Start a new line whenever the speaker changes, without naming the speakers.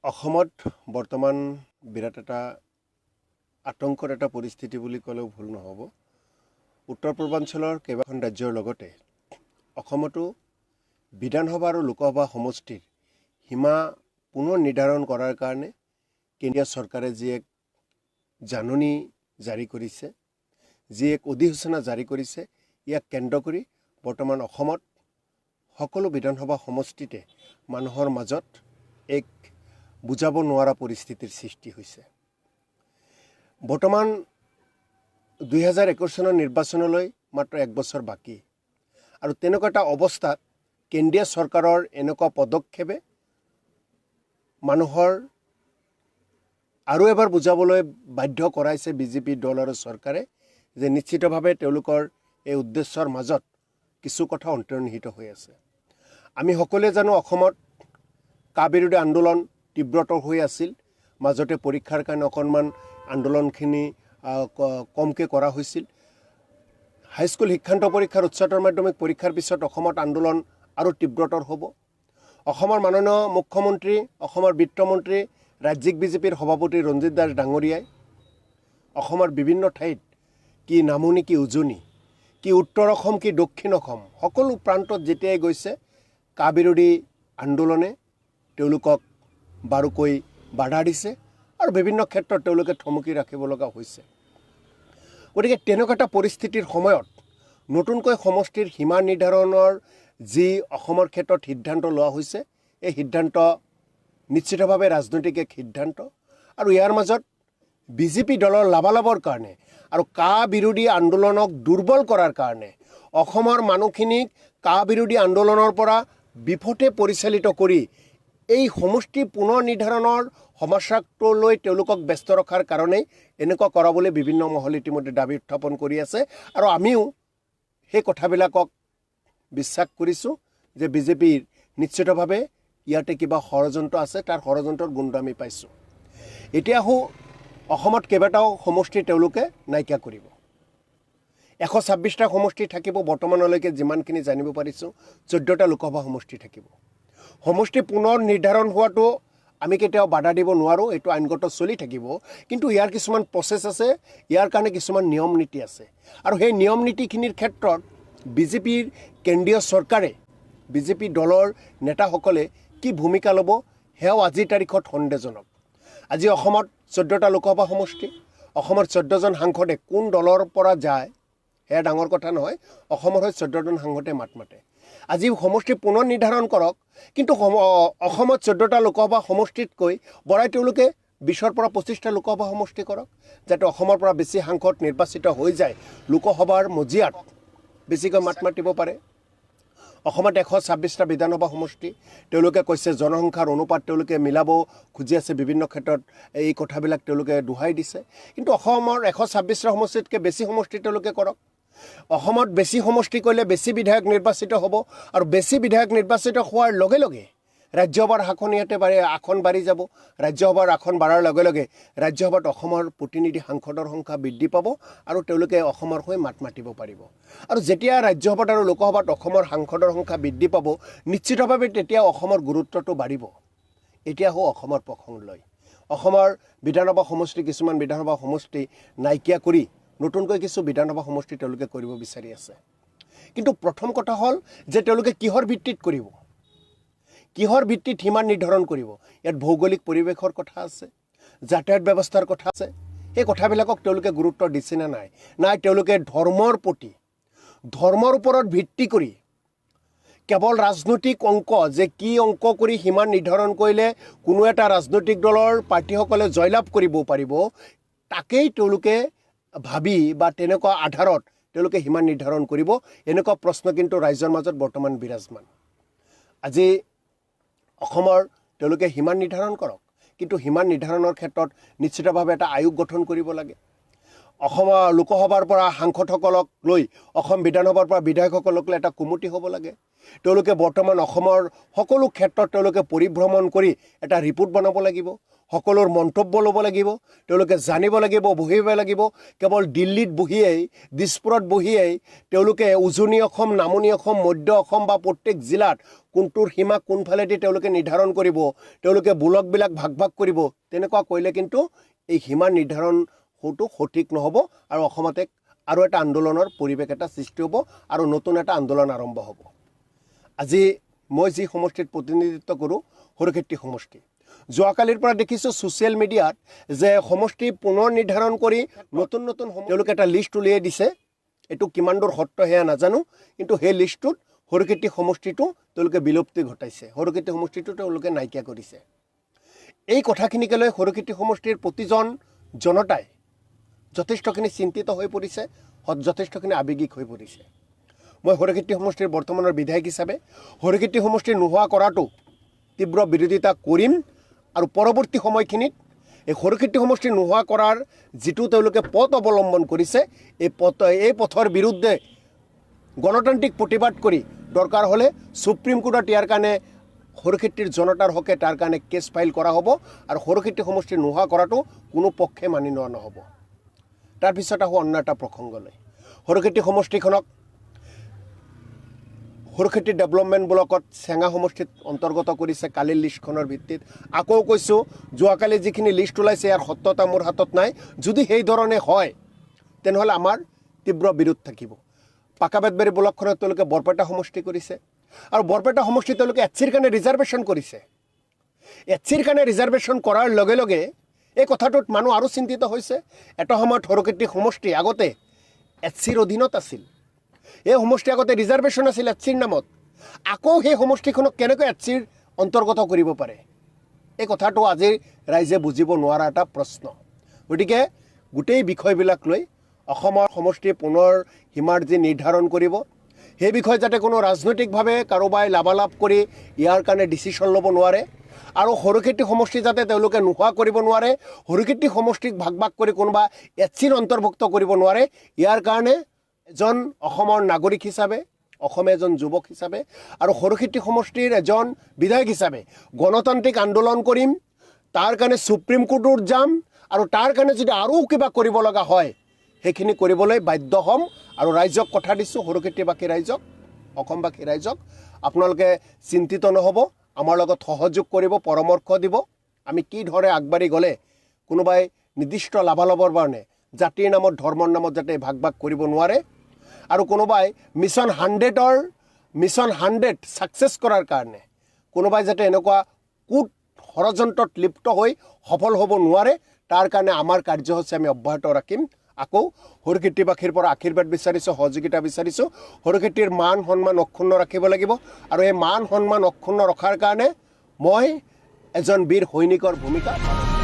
অসমত বৰ্তমান বিৰাট এটা আতংকৰ এটা পৰিস্থিতি বুলি ক'লেও ভুল নহ'ব। উত্তৰ পূৰ্বাঞ্চলৰ কেইবাখন ৰাজ্যৰ লগতে অসমতো বিধানসভা আৰু লোকসভা সমষ্টিৰ সীমা পুনৰ নিৰ্ধাৰণ কৰাৰ কাৰণে কেন্দ্ৰীয় চৰকাৰে যি এক জাননী জাৰি কৰিছে, যি এক অধিসূচনা জাৰি কৰিছে, ইয়াক কেন্দ্ৰ কৰি বৰ্তমান অসমত সকলো বিধানসভা সমষ্টিতে মানুহৰ মাজত এক বুজাব নোৱাৰা পৰিস্থিতিৰ সৃষ্টি হৈছে। বৰ্তমান 2021 চনৰ নিৰ্বাচনলৈ মাত্ৰ এক বছৰ বাকী আৰু তেনেকুৱা এটা অৱস্থাত কেন্দ্ৰীয় চৰকাৰৰ এনেকুৱা পদক্ষেপে মানুহৰ আৰু এবাৰ বুজাবলৈ বাধ্য কৰাইছে বিজেপি দল আৰু চৰকাৰে যে নিশ্চিতভাৱে তেওঁলোকৰ এই উদ্দেশ্যৰ মাজত কিছু কথা অন্তৰ্নিহিত হৈ আছে। আমি সকলোৱে জানো অসমত কা বিৰোধী আন্দোলন তীব্ৰতৰ হৈ আছিল। মাজতে পৰীক্ষাৰ কাৰণে অকণমান আন্দোলনখিনি কমকৈ কৰা হৈছিল। হাইস্কুল শিক্ষান্ত পৰীক্ষাৰ উচ্চতৰ মাধ্যমিক পৰীক্ষাৰ পিছত অসমত আন্দোলন আৰু তীব্ৰতৰ হ'ব। অসমৰ মাননীয় মুখ্যমন্ত্ৰী, অসমৰ বিত্তমন্ত্ৰী, ৰাজ্যিক বিজেপিৰ সভাপতি ৰঞ্জিত দাস ডাঙৰীয়াই অসমৰ বিভিন্ন ঠাইত কি নামনি কি উজনি, কি উত্তৰ অসম কি দক্ষিণ অসম, সকলো প্ৰান্তত যেতিয়াই গৈছে কা বিৰোধী আন্দোলনে তেওঁলোকক বাৰুকৈ বাধা দিছে আৰু বিভিন্ন ক্ষেত্ৰত তেওঁলোকে থমকি ৰাখিব লগা হৈছে। গতিকে তেনেকুৱা এটা পৰিস্থিতিৰ সময়ত নতুনকৈ সমষ্টিৰ সীমা নিৰ্ধাৰণৰ যি অসমৰ ক্ষেত্ৰত সিদ্ধান্ত লোৱা হৈছে, এই সিদ্ধান্ত নিশ্চিতভাৱে ৰাজনৈতিক এক সিদ্ধান্ত আৰু ইয়াৰ মাজত বিজেপি দলৰ লাভালাভৰ কাৰণে আৰু কা বিৰোধী আন্দোলনক দুৰ্বল কৰাৰ কাৰণে অসমৰ মানুহখিনিক কা বিৰোধী আন্দোলনৰ পৰা বিপথে পৰিচালিত কৰি এই সমষ্টি পুনৰ নিৰ্ধাৰণৰ সমস্যাটোলৈ তেওঁলোকক ব্যস্ত ৰখাৰ কাৰণেই এনেকুৱা কৰা বুলি বিভিন্ন মহল ইতিমধ্যে দাবী উত্থাপন কৰি আছে। আৰু আমিও সেই কথাবিলাকক বিশ্বাস কৰিছোঁ যে বিজেপিৰ নিশ্চিতভাৱে ইয়াতে কিবা ষড়যন্ত্ৰ আছে, তাৰ ষড়যন্ত্ৰৰ গোন্ধ আমি পাইছোঁ। এতিয়া আহোঁ অসমত কেইবাটাও সমষ্টি তেওঁলোকে নাইকিয়া কৰিব। 126টা সমষ্টি থাকিব। বৰ্তমানলৈকে যিমানখিনি জানিব পাৰিছোঁ 14টা লোকসভা সমষ্টি থাকিব। সমষ্টি পুনৰ নিৰ্ধাৰণ হোৱাটো আমি কেতিয়াও বাধা দিব নোৱাৰোঁ, এইটো আইনগত চলি থাকিব। কিন্তু ইয়াৰ কিছুমান প্ৰচেছ আছে, ইয়াৰ কাৰণে কিছুমান নিয়ম নীতি আছে আৰু সেই নিয়ম নীতিখিনিৰ ক্ষেত্ৰত বিজেপিৰ কেন্দ্ৰীয় চৰকাৰে, বিজেপি দলৰ নেতাসকলে কি ভূমিকা ল'ব সেয়াও আজিৰ তাৰিখত সন্দেহজনক। আজি অসমত 14টা লোকসভা সমষ্টি, অসমৰ 14জন সাংসদে কোন দলৰ পৰা যায় সেয়া ডাঙৰ কথা নহয়, অসমৰ হৈ 14জন সাংসদে মাত মাতে। আজি সমষ্টি পুনৰ নিৰ্ধাৰণ কৰক, কিন্তু অসমত 14টা লোকসভা সমষ্টিতকৈ বঢ়াই তেওঁলোকে 20ৰ পৰা 25টা লোকসভা সমষ্টি কৰক, যাতে অসমৰ পৰা বেছি সাংসদ নিৰ্বাচিত হৈ যায়, লোকসভাৰ মজিয়াত বেছিকৈ মাত মাতিব পাৰে। অসমত 126টা বিধানসভা সমষ্টি, তেওঁলোকে কৈছে জনসংখ্যাৰ অনুপাত তেওঁলোকে মিলাব খুজি আছে, বিভিন্ন ক্ষেত্ৰত এই কথাবিলাক তেওঁলোকে দোহাই দিছে। কিন্তু অসমৰ 126টা সমষ্টিতকৈ বেছি সমষ্টি তেওঁলোকে কৰক। অসমত বেছি সমষ্টি কৰিলে বেছি বিধায়ক নিৰ্বাচিত হ'ব আৰু বেছি বিধায়ক নিৰ্বাচিত হোৱাৰ লগে লগে ৰাজ্যসভাৰ আসন ইয়াতে বাঢ়ি, আসন বাঢ়ি যাব। ৰাজ্যসভাৰ আসন বাঢ়াৰ লগে লগে ৰাজ্যসভাত অসমৰ প্ৰতিনিধি সাংসদৰ সংখ্যা বৃদ্ধি পাব আৰু তেওঁলোকে অসমৰ হৈ মাত মাতিব পাৰিব। আৰু যেতিয়া ৰাজ্যসভাত আৰু লোকসভাত অসমৰ সাংসদৰ সংখ্যা বৃদ্ধি পাব, নিশ্চিতভাৱে তেতিয়া অসমৰ গুৰুত্বটো বাঢ়িব। এতিয়া আহোঁ অসমৰ প্ৰসংগ লৈ। অসমৰ বিধানসভা সমষ্টি, কিছুমান বিধানসভা সমষ্টি নাইকিয়া কৰি নতুনকৈ কিছু বিধানসভা সমষ্টি তেওঁলোকে কৰিব বিচাৰি আছে। কিন্তু প্ৰথম কথা হ'ল যে তেওঁলোকে কিহৰ ভিত্তিত কৰিব, কিহৰ ভিত্তিত সীমা নিৰ্ধাৰণ কৰিব। ইয়াত ভৌগোলিক পৰিৱেশৰ কথা আছে, যাতায়াত ব্যৱস্থাৰ কথা আছে। সেই কথাবিলাকক তেওঁলোকে গুৰুত্ব দিছে নে নাই? নাই, তেওঁলোকে ধৰ্মৰ প্ৰতি, ধৰ্মৰ ওপৰত ভিত্তি কৰি কেৱল ৰাজনৈতিক অংক যে কি অংক কৰি সীমা নিৰ্ধাৰণ কৰিলে কোনো এটা ৰাজনৈতিক দলৰ প্ৰাৰ্থীসকলে জয়লাভ কৰিব পাৰিব, তাকেই তেওঁলোকে ভাবি বা তেনেকুৱা আধাৰত তেওঁলোকে সীমা নিৰ্ধাৰণ কৰিব। এনেকুৱা প্ৰশ্ন কিন্তু ৰাইজৰ মাজত বৰ্তমান বিৰাজমান। আজি অসমৰ তেওঁলোকে সীমা নিৰ্ধাৰণ কৰক, কিন্তু সীমা নিৰ্ধাৰণৰ ক্ষেত্ৰত নিশ্চিতভাৱে এটা আয়োগ গঠন কৰিব লাগে। অসমৰ লোকসভাৰ পৰা সাংসদসকলক লৈ, অসম বিধানসভাৰ পৰা বিধায়কসকলক লৈ এটা কমিটি হ'ব লাগে। তেওঁলোকে বৰ্তমান অসমৰ সকলো ক্ষেত্ৰত তেওঁলোকে পৰিভ্ৰমণ কৰি এটা ৰিপৰ্ট বনাব লাগিব, সকলোৰ মন্তব্য ল'ব লাগিব, তেওঁলোকে জানিব লাগিব, বহিব লাগিব। কেৱল দিল্লীত বহিয়েই, দিছপুৰত বহিয়েই তেওঁলোকে উজনি অসম, নামনি অসম, মধ্য অসম বা প্ৰত্যেক জিলাত কোনটোৰ সীমা কোনফালেদি তেওঁলোকে নিৰ্ধাৰণ কৰিব, তেওঁলোকে ব্লকবিলাক ভাগ ভাগ কৰিব, তেনেকুৱা কৰিলে কিন্তু এই সীমা নিৰ্ধাৰণ হোৱাটো সঠিক নহ'ব আৰু অসমতে আৰু এটা আন্দোলনৰ পৰিৱেশ এটা সৃষ্টি হ'ব আৰু নতুন এটা আন্দোলন আৰম্ভ হ'ব। আজি মই যি সমষ্টিত প্ৰতিনিধিত্ব কৰোঁ, সৰুক্ষেত্ৰী সমষ্টি, যোৱাকালিৰ পৰা দেখিছোঁ ছ'চিয়েল মিডিয়াত যে সমষ্টি পুনৰ নিৰ্ধাৰণ কৰি নতুন নতুন তেওঁলোকে এটা লিষ্ট উলিয়াই দিছে। এইটো কিমান দূৰ সত্য সেয়া নাজানো, কিন্তু সেই লিষ্টটোত সৰুক্ষেত্ৰী সমষ্টিটো তেওঁলোকে বিলুপ্তি ঘটাইছে, সৰুক্ষেত্ৰী সমষ্টিটো তেওঁলোকে নাইকিয়া কৰিছে। এই কথাখিনিকে লৈ সৰুক্ষেত্ৰী সমষ্টিৰ প্ৰতিজন জনতাই যথেষ্টখিনি চিন্তিত হৈ পৰিছে, যথেষ্টখিনি আৱেগিক হৈ পৰিছে। মই সৰুক্ষেত্ৰী সমষ্টিৰ বৰ্তমানৰ বিধায়ক হিচাপে সৰুক্ষেত্ৰী সমষ্টি নোহোৱা কৰাটো তীব্ৰ বিৰোধিতা কৰিম আৰু পৰৱৰ্তী সময়খিনিত এই সৰুক্ষেত্ৰী সমষ্টি নোহোৱা কৰাৰ যিটো তেওঁলোকে পথ অৱলম্বন কৰিছে, এই পথৰ বিৰুদ্ধে গণতান্ত্ৰিক প্ৰতিবাদ কৰি দৰকাৰ হ'লে সুপ্ৰিম কোৰ্টত ইয়াৰ কাৰণে সৰুক্ষেত্ৰীৰ জনতাৰ হকে তাৰ কাৰণে কেছ ফাইল কৰা হ'ব আৰু সৰুক্ষেত্ৰী সমষ্টি নোহোৱা কৰাটো কোনো পক্ষে মানি লোৱা নহ'ব। তাৰপিছত আহোঁ অন্য এটা প্ৰসংগলৈ। সৰুক্ষেত্ৰী সমষ্টিখনক সৰুক্ষেত্ৰী ডেভেলপমেণ্ট ব্লকত চেঙা সমষ্টিত অন্তৰ্গত কৰিছে কালিৰ লিষ্টখনৰ ভিত্তিত। আকৌ কৈছোঁ, যোৱাকালি যিখিনি লিষ্ট ওলাইছে ইয়াৰ সত্যতা মোৰ হাতত নাই। যদি সেই ধৰণে হয় তেনেহ'লে আমাৰ তীব্ৰ বিৰোধ থাকিব। পাকাবেতবাৰী ব্লকখনত তেওঁলোকে বৰপেটা সমষ্টি কৰিছে আৰু বৰপেটা সমষ্টি তেওঁলোকে এছ চিৰ কাৰণে ৰিজাৰ্ভেশ্যন কৰিছে। এছ চিৰ কাৰণে ৰিজাৰ্ভেশ্যন কৰাৰ লগে লগে এই কথাটোত মানুহ আৰু চিন্তিত হৈছে। এটা সময়ত সৰুক্ষেত্ৰী সমষ্টি আগতে এছ চিৰ অধীনত আছিল, এই সমষ্টি আগতে ৰিজাৰ্ভেশ্যন আছিল এছ চিৰ নামত, আকৌ সেই সমষ্টিখনক কেনেকৈ এছ চিৰ অন্তৰ্গত কৰিব পাৰে, এই কথাটো আজিৰ ৰাইজে বুজিব নোৱাৰা এটা প্ৰশ্ন। গতিকে গোটেই বিষয়বিলাক লৈ অসমৰ সমষ্টি পুনৰ সীমাৰ যি নিৰ্ধাৰণ কৰিব সেই বিষয়ে যাতে কোনো ৰাজনৈতিকভাৱে কাৰোবাই লাভালাভ কৰি ইয়াৰ কাৰণে ডিচিশ্যন ল'ব নোৱাৰে আৰু সৰুক্ষেত্ৰী সমষ্টি যাতে তেওঁলোকে নোহোৱা কৰিব নোৱাৰে, সৰুক্ষেত্ৰী সমষ্টিক ভাগ ভাগ কৰি কোনোবা এছ চিৰ অন্তৰ্ভুক্ত কৰিব নোৱাৰে, ইয়াৰ কাৰণে এজন অসমৰ নাগৰিক হিচাপে, অসমীয়া এজন যুৱক হিচাপে আৰু সৰুক্ষেত্ৰী সমষ্টিৰ এজন বিধায়ক হিচাপে গণতান্ত্ৰিক আন্দোলন কৰিম, তাৰ কাৰণে সুপ্ৰিম কোৰ্টত যাম আৰু তাৰ কাৰণে যদি আৰু কিবা কৰিব লগা হয় সেইখিনি কৰিবলৈ বাধ্য হ'ম। আৰু ৰাইজক কথা দিছোঁ, সৰুক্ষেত্ৰীবাসী ৰাইজক, অসমবাসী ৰাইজক, আপোনালোকে চিন্তিত নহ'ব, আমাৰ লগত সহযোগ কৰিব, পৰামৰ্শ দিব। আমি কি ধৰণে আগবাঢ়ি গ'লে কোনোবাই নিৰ্দিষ্ট লাভালাভৰ কাৰণে জাতিৰ নামত, ধৰ্মৰ নামত যাতে ভাগ ভাগ কৰিব নোৱাৰে আৰু কোনোবাই মিছন 100 ছাকচেছ কৰাৰ কাৰণে কোনোবাই যাতে এনেকুৱা কূট ষড়যন্ত্ৰত লিপ্ত হৈ সফল হ'ব নোৱাৰে, তাৰ কাৰণে আমাৰ কাৰ্যসূচী আমি অব্যাহত ৰাখিম। আকৌ সৰুক্ষেত্ৰীবাসীৰ পৰা আশীৰ্বাদ বিচাৰিছোঁ, সহযোগিতা বিচাৰিছোঁ। সৰুক্ষেত্ৰীৰ মান সন্মান অক্ষুণ্ণ ৰাখিব লাগিব আৰু এই মান সন্মান অক্ষুণ্ণ ৰখাৰ কাৰণে মই এজন বীৰ সৈনিকৰ ভূমিকা পালন